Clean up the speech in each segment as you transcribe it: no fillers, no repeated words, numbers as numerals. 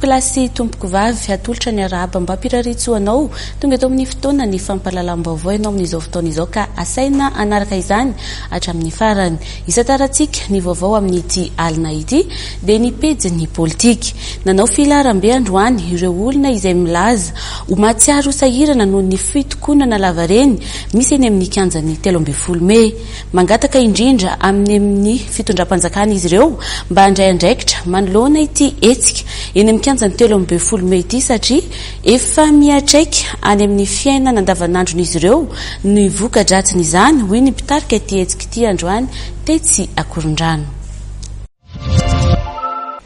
Tompokolahy sy tompokovavy, atolotra ny arahaba mba mpirariantsoa anao. Tonga eto amin'ny fotoana ny fampahalalam-baovao ianao amin'izao fotoana izao ka asaina hanaraka izany hatramin'ny farany. Isantarantsika ny vaovao amin'ity alina ity dia ny pejin'ny politika. Nanao filaharambe androany ireo olona izay milaza ho mahatsiaro ho sahirana noho ny fitokonana lavareny misy eny amin'ny kianjan'ny 13 mey. Mangataka indrindra amin'ny amin'ny fitondram-panjakana izy ireo mba handray andraikitra manoloana ity hetsika eny amin'ny kianjan'ny 13 mey ity satria efa miantraika any amin'ny fiainana andavanandron'izy ireo ny voka-dratsin'izany, hoy ny mpitarika ity hetsika ity androany tetsy Akorondrano.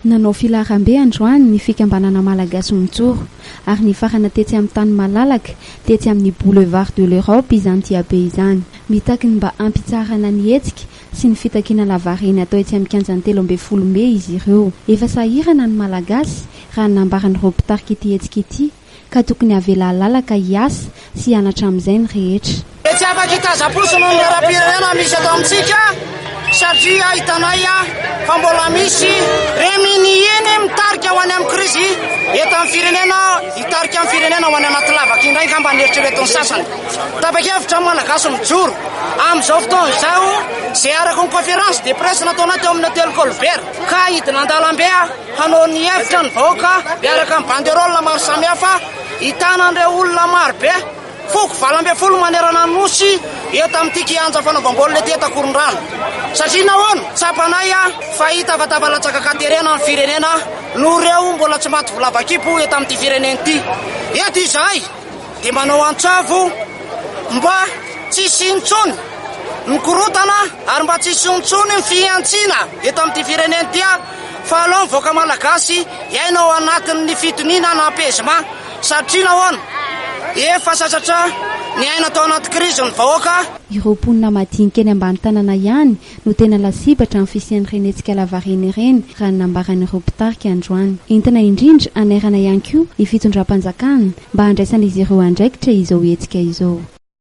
Nanao filaharambe androany ny fikambanana Malagasy Mijoro ary nifarana tetsy amin'ny tany malalaka tetsy amin'ny Boulevard de l'Europe izany diabe izany. Mitaky ny mba hampitsaharana ny hetsika sy ny fitakiana lavareny atao etsy amin'ny kianjan'ny 13 mey izy ireo. Efa sahirana ny Malagasy raha ny nambaran'ireo mpitarika ity hetsika ity ka tokony havela halalaka hiasa sy hianatra amin'izay ny rehetra. Dia tsy afaka hitazam-potsiny ny raharaham-pirenena misy eto amintsika satria hitanay fa mbola misy reminiiny mitarika ho any amin'ny krizy eto amin'ny firenena, hitarika ny firenena ho any anaty lavaka indray angamba ny eritreretin'ny sasany. Tapa-kevitra ny Malagasy mijoro amin'izao fotoana izao izay araka ny conférence de presse nataonay teo amin'ny Hôtel Colbert ka hidina an-dalambe hanao ny hevitra ny vahoaka miaraka amin'ny banderole maro samihafa hitana an'ireo olona maro be foko 18 manerana ny nosy eto amin'ity kianja fanaovam-baolina ety Antakorondrano. Satria nahoana? Tsapanay fa hita fa tafalatsaka an-katerena ny firenena noho ireo mbola tsy maty volavakipo eto amin'ity firenena ity. Eto izahay dia manao antsavo mba tsy hisy intsony ny korontana ary mba tsy hisy intsony ny fihantsiana eto amin'ity firenena ity fa aleo ny vahoaka malagasy hiaina ao anatin'ny fitoniana na apaisement satria nahoana? Efa sasatra niaina tao anaty krizy ny vahoaka. Ireo mponina madinika eny ambany tanàna ihany no tena lasibatra amin'ny fisian'ireny hetsika lavareny ireny, raha ny nambaran'ireo mpitarika androany. Entina indrindra hanairana ihany koa ny fitondram-panjakana mba handraisan'izy ireo andraikitra izao hetsika izao.